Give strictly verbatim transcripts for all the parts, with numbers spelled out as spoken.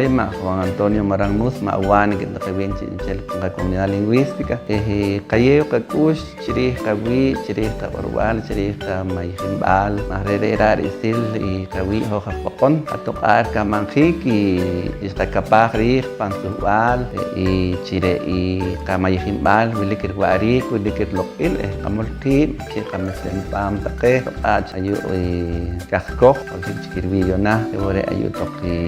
Re' ma' Juan Antonio Morán Nus, ma' Awanik taqe wiin chi'nchel pan qacomunidad lingüística. Eh, qayeew qak'ux chi riij qawii', chi riij qaq'orb'al, chi riij qamayijinb'al, maj re're' ra' ri'sil i qawii' hoj aj Poqon. Qatoq'aaj rikamanjiik i xqakapaaj riij pan suhb'al, eh, i chi re' i qamayijinb'al wilik riwa'riik, wilik riloq'il, eh, qamol qiib' chi qamesem paam taqe toq'aach ayu' i Kajkoj, junchik chik riwii' yu'na, re' wo' re' ayu' toq i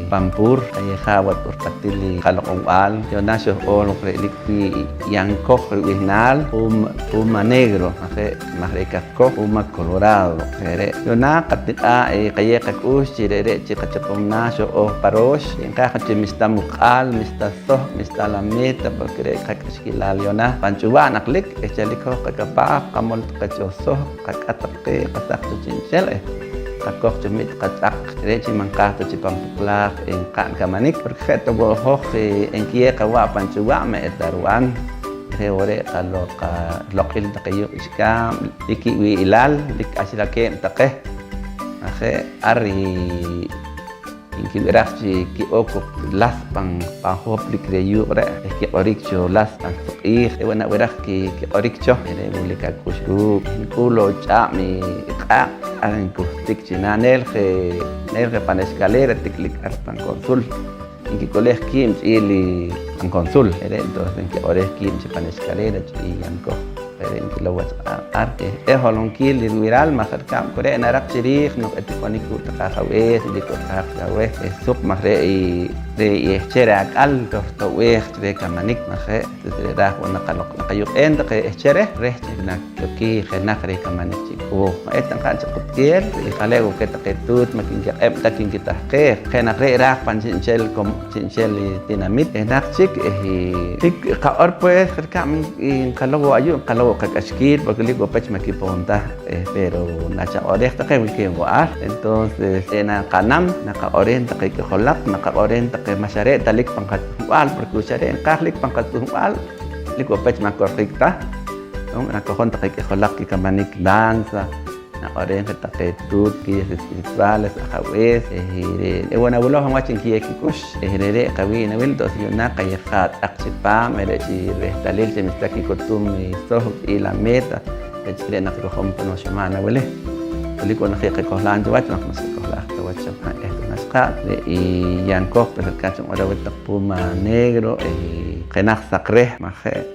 Pampur, qayejaab' wach ripahqatil i qaloq'onb'al. Yu'na xooj-ool woq re' lik wii' i Yankoj rib'ihnaal, Puma, Puma Negro, maj re', maj re' Kajkoj, Puma Colorado, re're'. Yu'na qatiq'aa' i qayeew qak'ux chi re're' chi qachopom naah xooj-ooj pa roox, nqaaj chi mixta muq'aal, mixta sohk', mixta lameta, porque re' qak'axkilal yu'na pan ch'uwa' naq lik, eh, chalik hoj qakapaaj, qamol taqe cho sohk', qak'at taqe, qasaq cho chi'nchel, eh, qakoj cho mit qatz'aq. Re' chi ma' nqaaj ta chi pan poqlaj, eh, nqa'n kamanik, porque je' ta wo' hoj, eh, enkiyeew qawa' pan ch'uwa', ma' eta rib'an. Re' wo' re' qaloq-, qaloq'il taqe yuuq' k'ixkaab', lik kiwi'ilal, lik k'axlakeeb' taqe. Maj je' ar i nkib'iraj chi ki'ok koq las pan, pan hoplik reh yuuq' re', eh, kiq'orik cho las pan suq q'iij. Re' wo' nab'iraj ki-, kiq'orik cho, re' wilik ak'ux ruuk'. Nk'ul wo' ch'aab' i q'aaq', ar nkuhtik chi naah, neel je, neel je pan escalera tik'lik ar pan Consul. Nkik'ulej kiib' ch'iil i pan Consul. Re're' entonces nkiq'orej kiib' chi pan escalera ch'iil i Yankoj. Re're' nkilow wach ar, ar, eh, eh, holonkiil ribiral maj rikab' ku re' naraq chi riij noq etikonik kuuk' taqe ajabees, wilik wo' taqe aj chaweh, eh, suq maj re' i, re' i ehchel reh ak'al toj to'b'eej chi reh kamanik maj re'. Entonces re' raaj wo' naqaloq-, naqayuq'eem taqe ehchel reh, reh chi nakikii jenaj reh kamanik chi k'ooj. Ma' eta nqa'n chi qutkeel, i jale' wo' keh taqe tuut ma' kinkiq'eb' ta kinkitahqeej. Je' naq re' raaj pan chi'nchel com-, chi'nchel i tinamit, eh, naq chik, eh, i, i qaq'or pues, je' rikab' nqalow wo' ayu', nqalow wo' qak'axkiil, porque lik wo' pech ma' kipoon ta, eh, pero nachaq'orej taqe wilkeeb' wo' ar. Entonces, re' naqa'nam, naqaq'oreem taqe k'ijolaq, naqaq'oreem taqe ma' xa re' ta lik pan qatz'uhb'al, porque wi xa re' nqaaj lik pan qatz'uhb'al, lik wo' pech ma' korjik ta. Ru'um nakojom taqe k'ijolaq kikamanik danza, naq'oreem je taqe tuut, guías espirituales, ajabees, eh, re', re' wo' nawilow hab' wach nkiyeew kik'ux, eh, re're' qawii' nawil, entonces yu'na qayejaa' tz'aq chipaam, eh, re' chi rehtalil chi mixta kikutum i sohk' ch'iil ameta, re' chik re' naqakojom pan waxamaana wili. Wilik wo' naq je' qakohlaam cho wach, naq ma' xqakohlaj ta wach cho pan ehtu naxqa'n. Re' i Yankoj, pues, rikab' chi nq'or aweh taq Puma Negro, eh, jenaj saq reh, maj je'.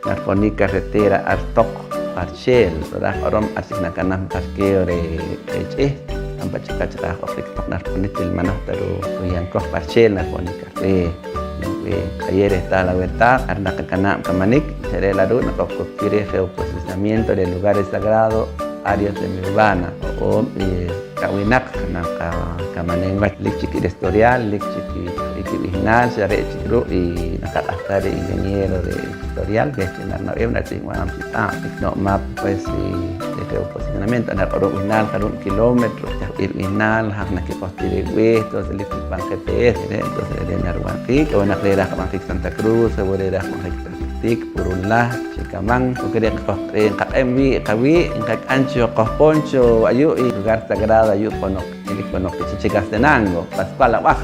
Nariponik carretera ar toq pa Rchel, raaj q'orom ar chik nakanam parqueo reh, reh ch'ihch', pan pa' chik wach raaj oqrik toq nariponik, til ma' nooj ta ru-, ruyankoj pa Rchel nariponik ar. Re', re' qayeew rehtaal aweh taq, ar naqakanaab' kamanik, xa re' la' ru' naqakokik reh je posicionamiento reh lugares sagrados, áreas de mi urbana, ho'oob', eh, kawinaq naqakamaneem wach, lik chik i reh historial, lik chik i, i kib'ihnaal, xa re' chik ru' i naqaq'ahsaj reh ingeniero reh historial reh chi narinab'eem, naritz'ihmb'am chi tz'aab'. Lik no' mapa, pues, i, i je posicionamiento, nariq'orom b'ihnaal, jarub' kilómetro, chaj b'ih rib'ihnaal, haj nakiq'ohtik reh b'eeh, entonces lik chik pan G P S re', entonces re' narib'anjik. Je' wo' naq re' raaj qab'anjik Santa Cruz, je' wo' re' raaj qab'anjik Tactic, Purulhá, Chicamán, porque re' nqaq'eb' wii' qawii', nqak'am cho qojpoon cho ayu' i lugar sagrado ayu' ponoq, wilik ponoq chi Chichicastenango, Pascual Ab'aj.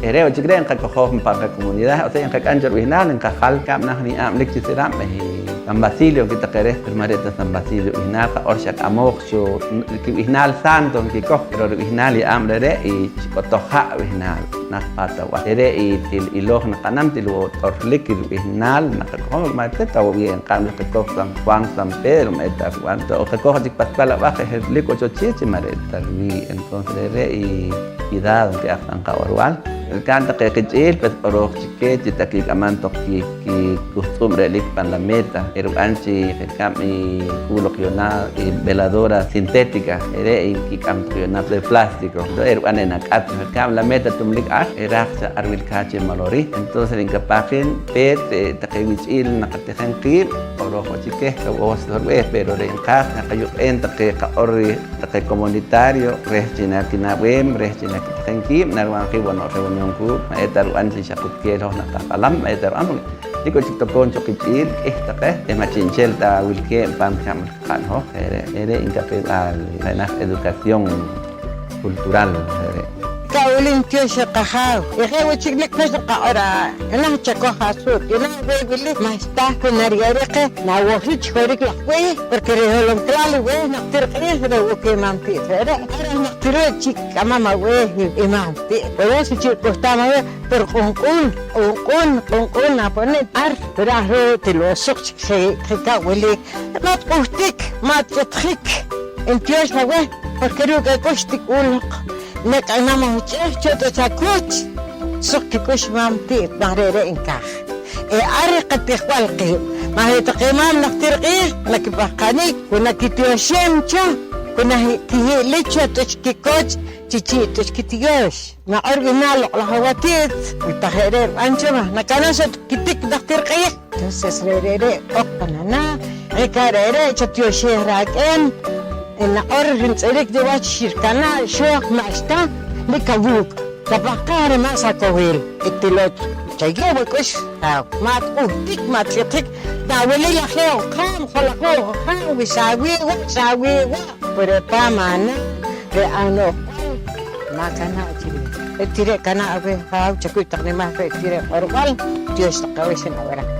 Eh, re' wo' chik re' nqakojom pan qacomunidad, o sea, nqak'am cho rib'ihnaal, nqajal, rikab' naah niye'aab' lik chi Sirab', eh, San Basilio, nki taqe reh, pero ma' re' ta San Basilio b'ihnaal, qaq'or xa k'amooj cho, kib'ihnaal santo nkikoj, pero rib'ihnaal ye'aab' re're' i Chik'otoj Ha' b'ihnaal. Naj Paat Ab'aj. Re're' i til ilooj naqa'nam, til wo' t'orlik rib'ihnaal naqakojom, ma' re' ta wo' b'ih nqa'n naqakoj San Juan, San Pedro, ma' eta rib'an ta. Oq qakoj chik Pascual Ab'aj, eh, lik wo' cho chii' chi ma' re' ta riwii'. Entonces re're' i cuidado nki'aj pan qaq'orb'al. Rikab' taqe qich'iil, pues, q'orooj chik keh chi ta kik'amam toq ki-, kikuhtz'ub' re'lik pan lameta, erib'an chi je' rikab' i k'ul loq yu'na i veladora sintética, re're' nkik'am toq yu'na de plástico, entonces erib'an enak'at, je' rikab' lameta tumlik ar, eraaj xa ar wilkaat chi malorik. Entonces re' nkapaj i hin peet, eh, taqe wich'iil naqatijem qiib', q'orooj wo' chik keh, qawoox laj rib'eeh, pero re' nqaaj naqayuq'eem taqe qaq'or reh taqe comunitario reh chi nakinab'eem, reh chi nakitijem kiib', narib'anjik wo' noq reunión kuuk', ma' eta rib'an chi xa qutkeel hoj naq qaq'alam, ma' eta rib'an, porque lik wo' chik tokoom cho qich'iil k'ih taqe, eh, ma' chi'nchel ta wilkeeb' pan rikab' nqa'n hoj. Je' re', re're' nkapew-b'al jenaj educación cultural, je' re'. Chika' wili nitiox i qAjaaw. I je' wo' chik nik' pech nqaq'or, i naht chakoj asuut, i naht re' wili ma'xta ku nariye'ariik qeh, nawojik chi korik laj b'ih, porque re' holonklaal i b'eeh najtir q'iij re' wo' keh maam Ti't re're'. Ar aj najtir wo' chi kik'amam ab'eeh i maam Ti't. Por eso chi rik'uhtaam aweh, pero q'unq'un, q'unq'un, q'unq'un naponik ar, pero aj re' til wo' suq chik je-, jika' wilik. Ma' tq'uhtik, ma' tch'utjik, ntiox aweh, porque ruuk' ak'ux tik'uul loq. Nek' anam ahch'eeh cho t'uch akuch, suq kik'ux maam Ti't maj re're' nkaaj. Eh ar reh qatijb'al qiib', ma' re' taqe maam najtir q'iij nakipahqanik, ku nakitioxem cho, ku nakihi'lik cho t'uch kikoch chi chii' t'uch kitiox. Naq'or b'ih na loq'laj awati't, wi ta je' re' rib'an cho maj nakanam xa kitik najtir q'iij. Entonces re' re're' oq pan anaah, je' ka' re're' chatioxej raak'eem. Naq'or rintz'irik ti wach chi rikanaa' xooj ma'xta lik awuuk'. Chapahqaaj reh mas akowil i tiloch, chayeew ak'ux, ma' tq'uhtik, ma' tch'utjik, nawilik laj je' oqaab', jalajooj oqaab', wi xawii' wo', xawii' wo', pero re' paam anaah, re' ano'jb'al, ma' kanaa' chiriij. Re' ti re' kanaa' aweh, Jaaw, chakuy taq nimaal re' ti re' q'orb'al, tiox taq aweh xinab'iraj.